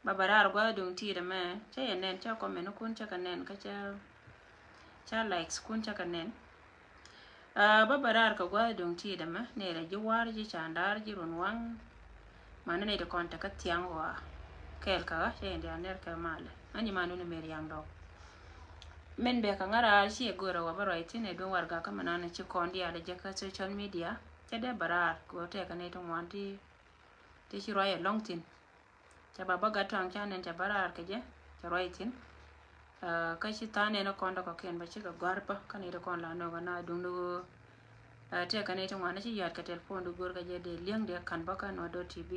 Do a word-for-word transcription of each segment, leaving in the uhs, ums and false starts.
Ba bä raar gua̱a̱th duŋ ti̱i̱t ɛmɛ, cä yɛ nɛn, cä comment kun cä kɛ nɛn, kä cä, cä likes kun cä kɛ nɛn. Ah, ba bä raar kɛ gua̱a̱th duŋ ti̱i̱t ɛmɛ, nɛy rɛ ji̱ wa̱r, ji̱ candaar, ji̱ runwaŋ. Manɛ nɛy ti kɔn te kä thiaŋ ɣɔaa. Kɛɛl kä ɣä, cä yɛn diaal nɛr kɛ malɛ. Ani man wuni mer yaŋ dɔk. Min bɛ kɛ ŋa̱ raar, ci ɛ go̱o̱rɛ wä bä ruac thi̱n ɛ duŋ warɛgak kä mi nan ci kɔn diaal jɛ kä social media. Cä dee bä raar kɛ ɣöö tɛkɛ nɛy ti ŋuan ti, ti ci ruac ɛlɔ̱ŋ thi̱n. Cä ba bä gat tuaŋ, cä nɛn cä bä raar kɛ jɛ, cä ruac thi̱n. Ah, kä ci tha̱a̱ŋ nɛn kɔn dɔ̱k kɔ̱kiɛn bä cikɛ gɔ̱a̱r bä, kä nɛy ti kɔn la nööŋ kɛ na duŋdu ɣöö, ah, tɛkɛ nɛy ti ŋuan ci yɔ̱a̱t kɛ telephone du go̱o̱r kɛ jɛ dee li̱eŋ dee ka̱n bä kä Nuer dot T V.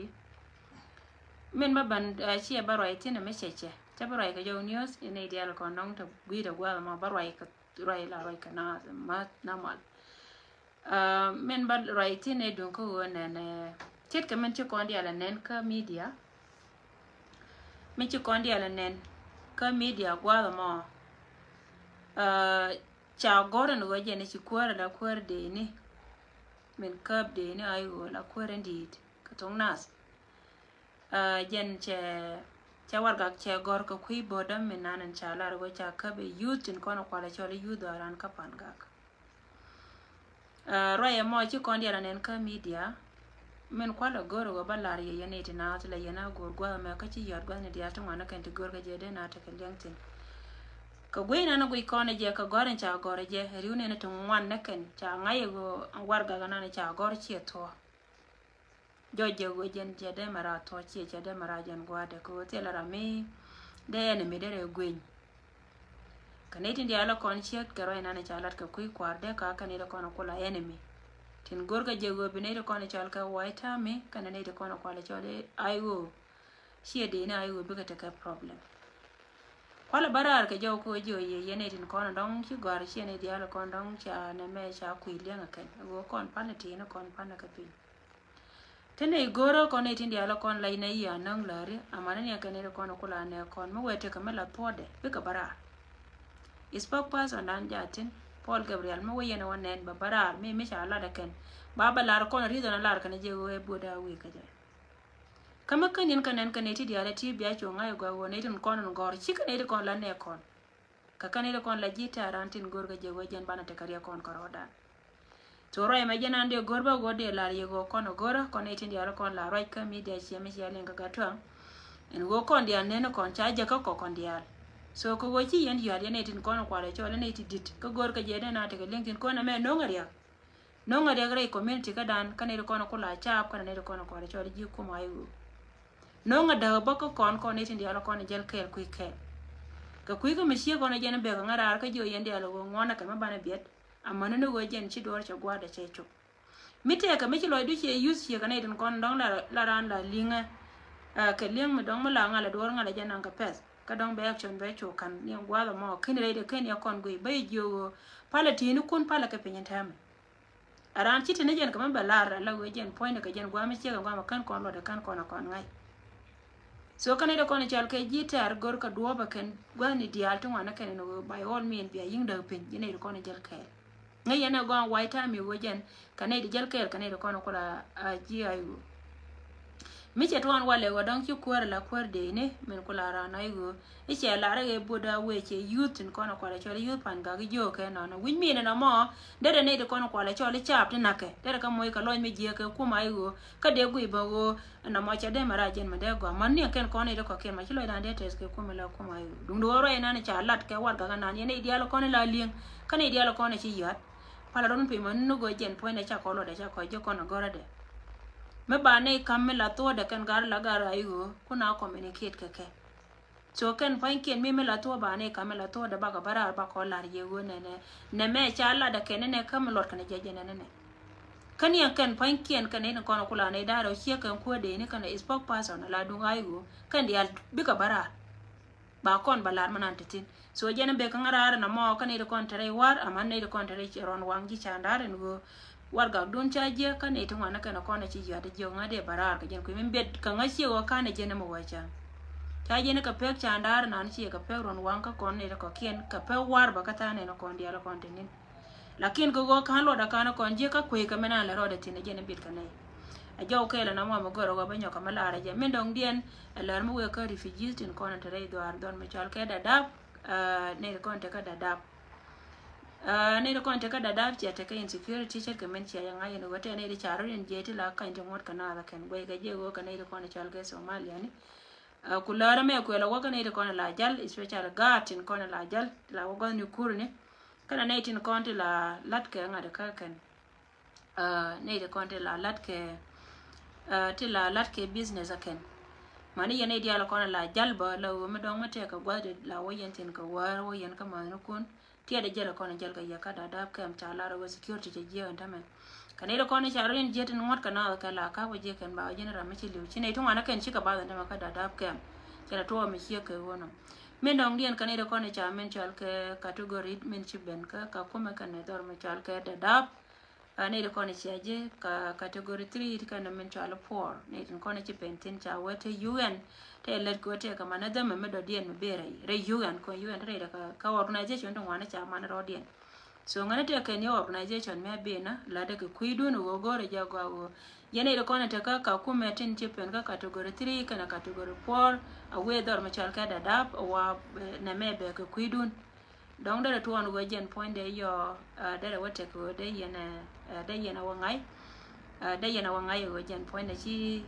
Min bä ban, ah, ciɛ bä ruac thi̱n ɛmɛ cɛ cɛ. Cä bä ruac kɛ jɔw news, inɛ idial kɔn nɔŋ te gui̱i̱r ɛ gua̱a̱th ɛmɔ bä ruac kɛ, ruac la ruac kɛ na, ma, normal. Ah, min bä ruac thi̱n ɛ duŋ kä ɣöö nɛn, eh, ce̱tkɛ min ci kɔn diaal ɛ nɛn kä media. Min ci kɔn diaal ɛ nɛn kä media gua̱a̱th ɛmɔ. Ah, ca gɔ̱r ɛn ɣöö jɛn ci kuäär ala kuäär dee ni. Min käp dee ni a i̱ ɣöö la kuäär in di̱i̱t kä thok nath. Ah, jɛn cɛ, cɛ warɛgak cɛ gɔ̱r kɛ kui̱ bo̱o̱dä min nan in ca lar ɣöö ca käp ɛ youth tin kɔn kualɛ cɔl i̱ youth a ran kä pan gak. Ah, ruac ɛmɔ ci kɔn diaal a nɛn kä media. Min kualɛ go̱r ɣöö bä lar yɛ yɛn iti naath lɛ yɛn a go̱r gua̱th ɛmɛ kä ci yɔ̱a̱t gua̱thni diaal ti ŋuan ni kɛn ti go̱r kɛ jɛ dee na tekɛ liɛŋ thi̱n. Kɛ guiy nan a guic kɔn ɛ jɛ kɛ gɔ̱r in ca gɔ̱r ɛ jɛ riw nɛn ti ŋuan ni kɛn ca ŋa̱c ɛ ɣöö warɛgak nan ca gɔ̱r ciɛ thuɔ̱ɔ̱. Jɔc jɛ ɣöö jɛn cɛ dee mɛ raar thuɔ̱ɔ̱, ciɛ cɛ dee mɛ raar jɛn gua̱a̱dɛ kɛ ɣöö thilɛ ram mi dee enemy dee rɛ gueny. Kɛ nɛy tin diaal kɔn ciek kɛ ruac nan ca lat kɛ kui̱ kua̱r dee ka kɛ nɛy ti kɔn kula enemy. Tin go̱r kɛ jɛ ɣöö bi nɛy ti kɔn cɔl kɛ White Army kɛnɛ nɛy ti kɔn kual cɔl i̱ I O. Ciɛ dee ni I O bikɛ tekɛ problem. Kualɛ bä raar kɛ jɔw kɛ ɣöö jiɔ yɛ yɛn nɛy tin kɔn dɔ̱ŋ ci gɔ̱a̱r ciɛ nɛy diaal kɔn dɔ̱ŋ ca nɛmɛ ca kui̱ liɛŋ ɛ kɛn. Ɣöö kɔn pan ɛ ti̱i̱n kɔn pan ɛ kɛ piny. Te nɛy go̱rä kɔn nɛy tin diaal kɔn lac nɛ yiëë anäŋ läri, amanɛ ni akɛ nɛy ti kɔn kula nɛ kɔn mi wee tekɛ mi la thuɔ̱ɔ̱dɛ bikɛ bä raar. Spokesperson dan jathin Paul Gabriel mi wee yɛn ɛ wä nɛn bɛ bä raar mi mi ca lat ɛ kɛn. Ba bɛ lar kɔn reason a lar kɛn jɛ wee buɔt a wi̱i̱ kɛ jɛ. Kä mi kä ni̱n kɛ nɛn kɛ nɛy ti diaal ɛ ti bia cu ŋa̱c ɛ gɔaa ɣöö nɛy tin kɔn in gɔ̱r cikɛ nɛy ti kɔn la nɛ kɔn. Kä kɛn i̱ ti kɔn la ji̱ tɛ̈r an tin go̱r kɛ jɛ wee jɛn banɛ tekɛ riɛk kɔn kɛ rɔɔdan. Thok ruac mɛ jɛn an dee go̱r bä go̱r dee lar yɛ ɣöö kɔn ɛ go̱rä kɔn i̱ tin diaal kɔn la ruac kä media ciɛ mi cia liŋ kä gat tuaŋ. Ɛn ɣöö kɔn diaal neni kɔn ca jɛ kä kɔ kɔn diaal. So kɛ ɣöö ci yɛn yɔ̱a̱t yɛn i̱ tin kɔn kualɛ cɔl ɛn i̱ ti di̱t kä go̱r kɛ jɛ dee na tekɛ liŋ tin kɔn ɛmɛ no̱ŋ ɛ riɛk. No̱ŋ a riɛk rɛy community kädan kä nɛy ti kɔn kula caap kä nɛy ti kɔn kualɛ cɔl ji̱ kum a i̱ ɣöö. No̱ŋ a däk bä kä kɔn kɔn nɛy tin diaal kɔn jäl kɛɛl kui̱ kɛɛl. Kɛ kui̱ kä mi ciek kɔn jɛn bek ŋä raar kä jiɔ yɛn diaal ɣöö ŋuɔ̱nä kɛ mi banɛ biɛt. Amäni ni ɣöö jɛn ci duɔɔr cɛ gua̱a̱dɛ cɛ cop. Mi tɛɛkɛ mi ci lɔcdu ciɛ yuth ciɛ kɛ nɛy tin kɔn dɔ̱ŋ la, la raan la li̱ŋɛ. Ɛ, kɛ li̱eŋ mi dɔ̱ŋ mi la ŋalɛ duɔɔr ŋalɛ jɛ naŋ kɛ pɛth. Kä dɔ̱ŋ bɛ action bɛ cu ka̱n ni gua̱a̱th ɛmɔ ken rɛydɛ ken yɛ kɔn guiy bä i̱ jiök ɣöö palɛ ti̱i̱ni kun palɛ kɛ piny in täämɛ. A raan ci te ni jɛn kɛ mi bɛ lar ala wee jɛn puɔ̱nydɛ kɛ jɛn gua̱a̱m mi ciek ɛ gua̱a̱m ɛ kän kɔn luɔtdɛ kän kɔn ɛ kɔn ŋa̱c. So kɛn nɛy ti kɔn i̱ cɔal kɛ ji̱ tɛ̈r go̱r kɛ duɔ̱ɔ̱p ɛ kɛn gua̱a̱thni diaal ti ŋuan ɛ kɛn ɛn ɣöö by all means bia yi̱ŋ däk piny ji̱ nɛy ti kɔn i̱ jäl kɛɛl. Ŋäc yɛn ɛ gɔaa White Army wee jɛn kɛ nɛy ti jäl kɛɛl kɛ nɛy ti kɔn ɛ kula a ji̱ a i̱ ɣöö. Mi cɛ tuɔɔn walɛ ɣöö dɔ̱ŋ ci kuäär la kuäär dee ni min kula raan a i̱ ɣöö. I̱ cɛ lar i̱ ɣee buɔt a wee cɛ youth tin kɔn ɛ kualɛ cɔl i̱ youth pan gak i̱ jiöökɛ nɔnɔ wi̱c min ɛn ɛmɔ. Derɛ nɛy ti kɔn ɛ kualɛ cɔl i̱ caap ti na̱kɛ derɛ kɛ moc kɛ lɔc mi jiääk kɛ kum a i̱ ɣöö kä dee guiy bä ɣöö. Ɛn ɛmɔ cɛ dee mɛ rac jɛn mɛ dee gɔaa män ni ɛn kɛn kɔn nɛy ti kɔ̱kiɛn mɛ ci lɔcdan dee tɛth kɛ kum ɛ la kum a i̱ ɣöö duundɛ ɣöö ruac ɛnan ca lat kɛ warɛgak ɛnan yɛn nɛy diaal kɔn ɛ la li̱eŋ. Kä nɛy diaal kɔn ɛ ci yɔ̱a̱t. Palɛ rɔ̱n piny män ni ni go̱o̱r jɛn puɔ̱nydɛ ca kɔn luɔtdɛ ca kɔc ji̱ kɔn ɛ gɔ̱rädɛ. Mi ba nɛy ka̱m mi la thuɔ̱ɔ̱dɛ kɛn gar la gar a i̱ ɣöö kun a communicate kɛ kɛ. So kɛn pua̱nykiɛn mi mi la thuɔ̱ɔ̱ ba nɛy ka̱m mi la thuɔ̱ɔ̱dɛ bakɛ bä raar bakɔ la̱r yɛ ɣöö nɛnɛ nɛmɛ ca latdɛ kɛn nɛnɛ kä mi luɔt kɛn jɛ jɛ nɛnɛ nɛ. Kä ni ɛn kɛn pua̱nykiɛn kɛn nɛy ni kɔn kula nɛy da̱rɛ ciek kɛn kuäär dee ni kɛn spokesperson la duŋ a i̱ ɣöö kɛn diaal bikɛ bä raar. Ba kɔn ba lar mi nan te thi̱n. So jɛn bek kä ŋa̱ raar ɛn ɛmɔ kä nɛy ti kɔn te rɛy war aman nɛy ti kɔn te rɛy rɔn waŋ ji̱ candaar ɛn ɣöö warɛgakdun ca jiäk kä nɛy ti ŋuan ni kɛn kɔn a ci yɔ̱a̱t jiök ŋa̱ dee ba raar kɛ jɛn kui̱ mi bet kɛ ŋa̱ ciek ɣöö ka̱n ɛ jɛn ɛmɔ wee cäŋ. Ca jɛn kɛ pek candaar ɛn an ciɛ kɛ pek rɔn waŋ kä kɔn nɛy ti kɔ̱kiɛn kɛ pek war bä kä tha̱a̱n ɛn kɔn diaal kɔn te ni̱n. Lakin kɛ ɣöö ka̱n luɔt a ka̱n kɔn jiäk kä kueec kɛ mɛn an lɛ rɔɔdɛ thi̱n ɛ jɛn ɛ bet kɛ nɛy. A jɔw kɛɛl ɛn amɔ mi gör ɛ wä bä nyɔk kɛ mi lar ɛ jɛ. Min dɔŋdiɛn ɛ lär mi wëë kä refugees tin kɔn te rɛy dhuaar dhɔr mi cɔal kɛ Dadaab. Nɛy ti kɔn te kä Dadaab. Nɛy ti kɔn te kä Dadaab ciɛ te kä insecurity ce̱tkɛ min ciɛ yɛ ŋa̱c ɛn ɣöö tɛ nɛy ti ca rot in jiɛc ti la kany ti ŋuɔ̱t kɛ naath ɛ kɛn guɛy kɛ jiɛ ɣöö kɛ nɛy ti kɔn cɔal kɛ Somalia ni. Ku lär ɛmɛ kuɛl ɛ wä kä nɛy ti kɔn la jäl, especially gaat tin kɔn la jäl la wä gua̱thni kurni. Kɛnɛ nɛy tin kɔn ti la la̱t kɛ ŋa̱t kä kɛn. Nɛy ti kɔn ti la la̱t kɛ, ti la la̱t kɛ business a kɛn. Mani yɛn nɛy diaal kɔn la jäl bä la ɣöö mi dɔ̱ŋ mi tɛk kɛ gua̱th la wä yɛn thin kɛ wäär wä yɛn kä mäthnikun. Tiɛt a jäl kɔn a jäl kɛ yɛ kä Dadaab kɛm ca lar ɣöö security cɛ jiɛ ɛn tämɛ. Kɛ nɛy ti kɔn ca rɔ yɛn jiɛ tin ŋuɔ̱t kɛ naath kɛ la ka̱p wä jiɛ kɛn ba wä jiɛn ram mi ci li̱w ci nɛy ti ŋuan a kɛn cikɛ bath ɛn tämɛ kä Dadaab kɛm. Cɛ la tuɔɔk mi ciek kɛ ɣöö nɔ. Min dɔ̱ŋdiɛn kɛ nɛy ti kɔn ca min cɔal kɛ category min ci ben kä Kakuma kɛn nɛ dhɔr mi cɔal kɛ Dadaab. Nɛy ti kɔn cia ji̱ ka category three ti kɛn min cɔal poor. Nɛy tin kɔn ci pen thin ca wee te U N te lät kɛ wee te kɛ man a dhämɛ mi dɔ̱diɛn mi ben rɛy rɛy U N kɔn U N te rɛy ka organization ti ŋuan ca man rɔɔdiɛn. So ŋäni te kɛn yɛ organization mi a ben a la de kɛ kui̱dun ɣöö go̱o̱rɛ jɛ gɔaa ɣöö yɛn nɛy ti kɔn te kä Kakuma tin ci pen kä category three kɛn category four a wee dhɔr mi cɔal kɛ Dadaab wa nɛ mɛ bɛ kɛ kui̱dun. Dɔ̱ŋ derɛ tuɔɔn ɣöö jɛn puɔ̱nydɛ yɔ derɛ wä tek ɣöö dee yɛn, dee yɛn a wä ŋa̱c. Dee yɛn a wä ŋa̱c ɣöö jɛn puɔ̱nydɛ ci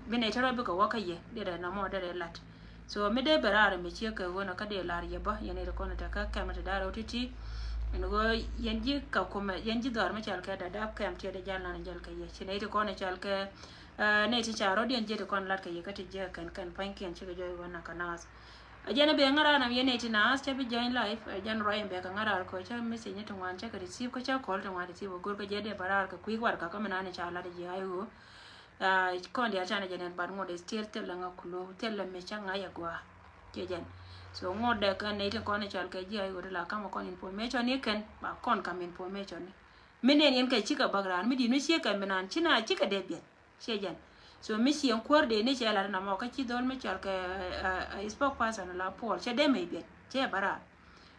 bi nɛy tärɔ bikɛ wä kä yɛ derɛ nɔmɔ derɛ lat. So mi dee bɛ raar mi ciek kɛ ɣöö nɔ kä dee lar yɛ bä yɛn nɛy ti kɔn te kä kɛm ti da̱rɛ wä ti̱ti̱. Ɛn ɣöö yɛn ji̱ Kakuma yɛn ji̱ dhɔaar mi cɔal kɛ Dadaab kɛm tiɛt dee jal nan jäl kɛ yɛ ci nɛy ti kɔn cɔal kɛ nɛy ti ca rɔ̱diɛn jiɛ ti kɔn lat kɛ yɛ kä ti jiɛ kɛn kɛn pua̱nykiɛn cikɛ jɔy ɣöö nakä naath. A jɛn a bɛ ŋa̱raar nam yɛn nɛy ti naath cä bi join live, a jɛn ruac in bɛ kɛ ŋa̱raar kɔ cä message ni ti ŋuan cä kɛ receive kä cä call ti ŋuan receive a go̱r kä jɛ dee bä raar kɛ kui̱ warɛga kä mi naan ca lat ji̱ a i̱ ɣöö kɔn diaal canɛ jɛ nɛn bat ŋot is still thil la ŋa kulo thil la mi cä ŋa̱c a gɔaa. Cɛ jɛn. So ŋot dɛ kɛ nɛy ti kɔn i̱ cɔl kɛ ji̱ a i̱ ɣöö ti la kamɛ kɔn information ni kɛn ba kɔn kam information ni. Mi nɛn yɛn kɛ cikɛ bäk raan mi di̱t mi ciek kɛ mi naan ci na cikɛ dee biɛt. Ciɛ jɛn. So mi ciɛ kuäär dee ni cɛ lat na mɔ kä ci dhol mi cɔl kɛ spokesperson la Paul cɛ dee mɛ biɛt cɛ bä raar.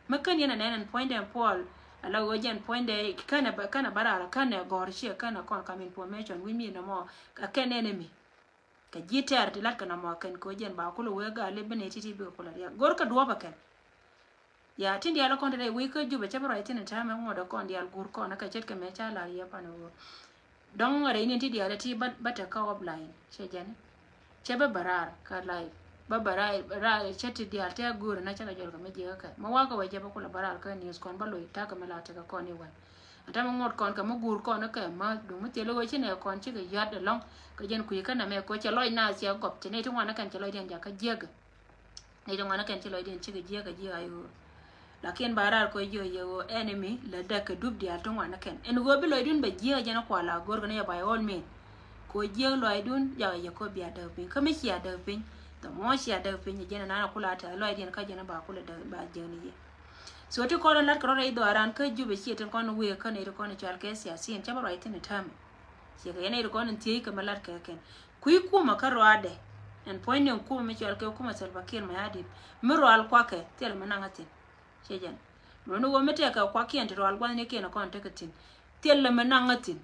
Mi kän yɛn a nɛn ɛn puɔ̱nydɛ Paul a la ɣöö jɛn puɔ̱nydɛ känɛ bä raar känɛ gɔ̱r ciɛ känɛ kɔn kam information wi̱c mi na mɔ a kɛn enemy. Kɛ ji̱ tɛɛr ti lat kɛ na mɔ a kɛn kɛ ɣöö jɛn ba kulɛ wee gaa lip bi nɛ ti̱ti̱ bikɛ kulɛ riɛk go̱r kɛ duɔ̱ɔ̱p a kɛn. Ya tin diaal kɔn te rɛy wec kä Jubɛ cä bi ruac thi̱n täämɛ ŋuɔ̱t kɔn diaal guur kɔn kä ce̱tkɛ mɛ ca lar yɛ pan ɣöö dɔ̱ŋ rɛy ni ti diaal ti bä te kä offline cɛ jɛn. Cɛ bä bä raar kä live bä bä raar cɛ ti diaal tɛ guur na cä kɛ jɔl kɛ mi jiɛ kä kɛ mi wakä wɛ jɛ bä kulɛ bä raar kä news kɔn bä loc ta̱kä mi la tekɛ kɔn i̱ wɛn. Ɛ täämɛ ŋuɔ̱t kɔn kɛ mi guur kɔn kɛ ma duŋ mi thil ɣöö ci nɛ kɔn cikɛ yɔ̱t ɛlɔ̱ŋ. Kɛ jɛn kui̱ kä nɛmɛ kɛ cɛ lɔc na ciɛ gɔp cɛ nɛ ti ŋuan kɛn cɛ lɔcdiɛn jakä jiäkä. Nɛy ti ŋuan kɛn ci lɔcdiɛn cikɛ jiäk kɛ jiäk a i̱ ɣöö. Lakin ba raar kɔ jiök yɛ ɣöö enemy lɛ däk kɛ dup diaal ti ŋuan kɛn ɛn ɣöö bi lɔcdun bɛ jiäk jɛn kual a go̱r kɛ ni yɛ by all means. Kɔ jiäk lɔcdun jakɛ yɛ kɔ bia däk piny kä mi cia däk piny. The more cia däk piny jɛn ɛn an a kula tɛth lɔcdiɛn kä jɛn ba kula däk ba jiäk ni yɛ. So ti kɔn lat kɛ rɔ rɛy dhɔaaran kä Jubɛ ciɛ tin kɔn wëë kä nɛy ti kɔn cɔal kɛ siasin cä bä ruac thin ɛ täämɛ. Ciɛ kɛ yɛn nɛy ti kɔn in thiec kɛ mi lat kɛ kɛn. Kui̱ kumɛ kä ruaadɛ. Ɛn puɔ̱ny ni kumɛ mi cɔal kɛ kumɛ Salva Kiir Mayardit. Mi rual kuakɛ thilɛ mi naŋ a thi̱n. Ciɛ jɛn. Luɔ̱ni wä mi tɛkɛ kuakiɛn ti rual gua̱thnikiɛn kɔn tekɛ thi̱n. Thilɛ mi naŋ a thi̱n.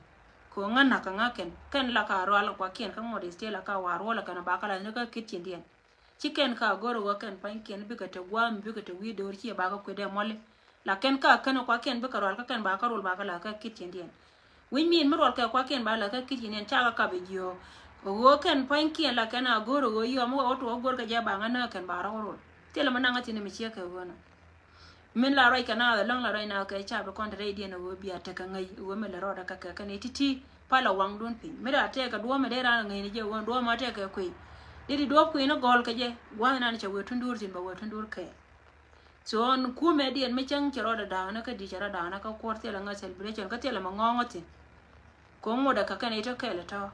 Kɛ ɣöö ŋä na̱k kɛ ŋa̱ kɛn kɛn la ka rual kuakiɛn kä ŋuɔ̱t is thilɛ ka wa̱a̱ ruɔlɛ kɛn ba kä la̱th ni kä ki̱t ciëndiɛn. Ci kɛn ka go̱r ɣöö kɛn pa̱nykiɛn bikɛ te gua̱a̱m bikɛ te wi̱i̱ do̱r ciɛ ba kä kui̱dɛ muɔli. La kɛn ka kɛn kuakiɛn bikɛ rual kä kɛn ba kä rol ba kä la̱th kä ki̱t ciëndiɛn. Wi̱c min mi ruɔl kɛ kuakiɛn ba la̱th kä ki̱t ciëndiɛn ca kä kap i̱ jiöök. Ɣöö kɛn pa̱nykiɛn la kɛn a go̱r ɣöö yɔm wä wä tuɔɔk go̱r kɛ jɛ ba ŋä nääk kɛn ba rɔk rol. Thilɛ mi naŋ kä thi̱n mi ciek kɛ ɣöö nɔ. Min la ruac kɛ naath ɛlɔ̱ŋ la ruac naath kɛ ca bi kɔn te rɛydiɛn ɛ ɣöö bia tekɛ ŋäc ɛ ɣöö mi lɛ rɔɔdɛ kä kɛ kɛn ɛ ti̱ti̱. Pal a waŋdun piny mi daa tɛɛkɛ duɔ̱ɔ̱mɛ dee raan ŋäcni jɛ ɣöö duɔ̱ɔ̱mɛ tɛɛkɛ kui̱. Dee ti duɔ̱ɔ̱p kui̱ni gɔl kɛ jɛ gua̱thnan cɛ wee tundur thi̱n bɛ wee tundur kɛɛl. So ɛn kumɛ diɛn mi cäŋ cɛ rɔɔdɛ da̱a̱nä kä di̱ cɛ rɔ da̱a̱nä kä kuɔr thilɛ ŋä celebration kä thilɛ mɛ ŋɔ̱ɔ̱ŋä thi̱n. Kɛ ŋuɔ̱t ɛ kä kɛn ito kɛɛl ɛ tɔ̱.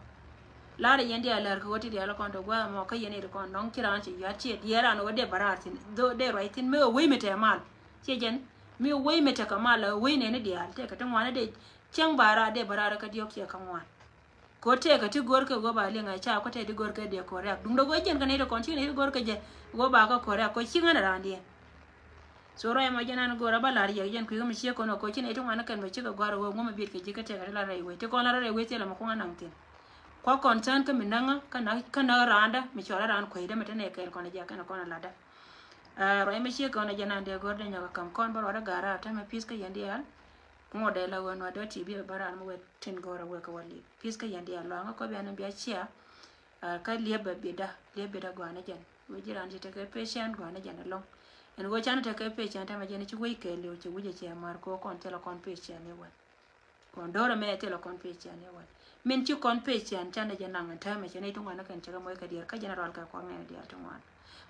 Lar yɛn diaal lär kɛ ɣöö ti diaal kɔn te gua̱a̱th ɛmɔ kä yɛn ito kɔn dɔ̱ŋ ci raan ci yuat ci diɛɛr raan ɣöö dee bä raar thi̱n dho̱ dee ruac thi̱n mi ɣöö wec mi te mal. Ciɛ jɛn mi wec mi tekɛ mal a wec nɛni diaal tëëkɛ ti ŋuan a dee cäŋ ba raar dee bä raar kä diɔ̱k ciɛ kä ŋuan. Kɛ ɣöö tëëkɛ ti go̱rkɛ ɣöö ba liŋ a ca kɔ tëë ti go̱rkɛ dee kɔn rɛ̈k duundɛ ɣöö jɛn kɛ nɛy ti kɔn ci nɛy ti go̱rkɛ jɛ ɣöö ba kä kɔn rɛ̈k kɔ ci ŋän a raandiɛn. So ruac ɛmɔ jɛn an go̱o̱rä bä la̱r yɛ jɛn kui̱ kä mi ciek kɔn ɣöö kɔ ci nɛy ti ŋuan kɛn bɛ cikɛ gɔ̱a̱r ɣöö ŋuɔ̱mɛ biɛt kɛ ji̱ kä tëëkɛ ti la rɛy wec ti kɔn la rɛy wec thilɛ mɛ kuŋä naŋ thi̱n. Kua concern kä mi näŋä kä na kä na randa mi cɔl a ran kuecdä mi te nɛ kɛɛl kɔn a jɛ kɛn kɔn a latdä. Ruac mi ciek kɔn a jɛ nan dee gɔr dee nyɔk a kam kɔn bä ruat a gar a tämɛ piece kä yɛn diaal. Ŋuɔt dee la ɣöö nuat dee ti bi bä ran mi wet tin gɔr a wek kä wä liep piece kä yɛn diaal luaŋä kɔ bia ni bia cia. Kä liep bɛ bidä liep bidä gɔanä jɛn wec ji̱ ran ci tekɛ patient gɔanä jɛn ɛlɔŋ. Ɛn ɣöö canɛ tekɛ patient tämɛ jɛn ci wec kɛɛliw ci wi̱c a cia mar kɔ kɔn thilɛ kɔn patient ni wän. Kɔn do̱rɛ mɛ thilɛ kɔn pecian i̱ wal min ci kɔn pecian canɛ jɛ naŋ ɛn täämɛ cɛ nɛy ti ŋuan ni kɛn cɛ kɛ moc kɛ diɛɛr kä jɛn a rual kɛ kɔr ŋɛn diaal ti ŋuan.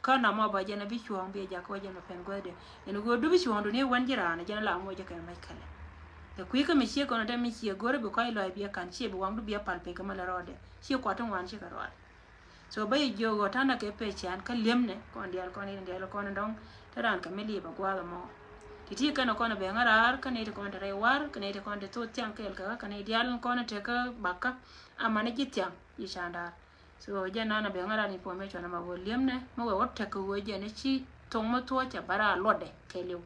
Kä na mɔ ba jɛn a bi cuɔ̱ɔ̱ŋ bi ɛ jak kä wä jɛn mɛ pɛn guäth diɛ ɛn ɣöö dupi cuɔ̱ɔ̱ŋ duni wän ji̱ raan jɛn a la moc jɛ kɛ mɛc kɛlɛ. Ɛ kui̱ kä mi ciek kɔn a te mi ciek go̱rɛ bi kɔc lɔc bi ɛ ka̱n ciɛ bi waŋdu bi ɛ pal piny kä mɛ lɛ rɔɔdɛ ciɛ kuat ti ŋuan ci kɛ rual. So bä yi jiök ɣöö ta̱nä kɛ pecian kä liemnɛ kɔn diaal kɔn in diaal kɔn in dɔ̱ŋ te raan kɛ mi liep a gua̱a̱th ɛmɔ. Ti ti kɛn kɔn bɛ ŋä raar kä nɛy ti kɔn te rɛy war kä nɛy ti kɔn te thok thiaŋ kɛɛl kɛ kä nɛy diaal in kɔn te kä bakä. Aman ji̱ thiaŋ ji̱ candaar. So jɛ nan a bɛ ŋä raar information ɛmɔ ɣöö liemnɛ mi wɛ wä tek kɛ ɣöö jɛn ci thoŋ mi thuɔ̱ɔ̱c cɛ bä raar luɔtdɛ kɛɛliw.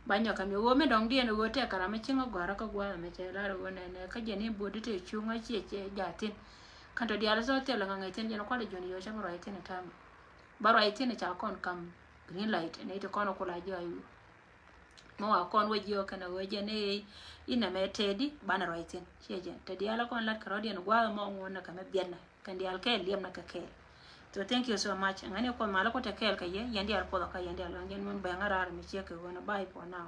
Ba nyɔk kɛ mi ɣöö mi dɔ̱ŋ diɛn ɣöö tɛk kɛ ram mi cieŋ a gua̱a̱r kä gua̱a̱th ɛmɛ cɛ lar ɣöö nɛnɛ kä jɛn i̱ buɔ̱t di te cuŋä ciɛ cɛ ja̱ thi̱n. Kɛn tɔ diaal sɔ thil ŋaŋ ɛ thi̱n jɛn kuat jɔn yio̱w cä bi ruac thi̱n ɛ ta̱a̱ mi. Ba ruac thi̱n ɛ ca kɔn kam green light ɛ nɛy ti kɔn ɛ kula jiɔ iwu. Mɛ wa kɔn wä jiɔ kɛn ɛ ɣöö jɛn ɛ inɛ mɛ tɛɛdi banɛ ruac thi̱n ciɛ jɛn tɛ diaal ɛ kɔn lat kɛ rɔ̱diɛn gua̱a̱th ɛmɔ ŋuɔ̱n ɛ kɛ mɛ biɛtnɛ kɛn diaal kɛɛl liɛmnɛ kɛ kɛɛl. So thank you so much. Ŋäni kuɔth malä kutɛ kɛɛl kɛ yɛ yɛn diaal puɔth ɛ kä yɛn diaal ɣän jɛn mɛn bɛŋ ɛ raar mi ciek kɛ ɣöö nɛ bye for now.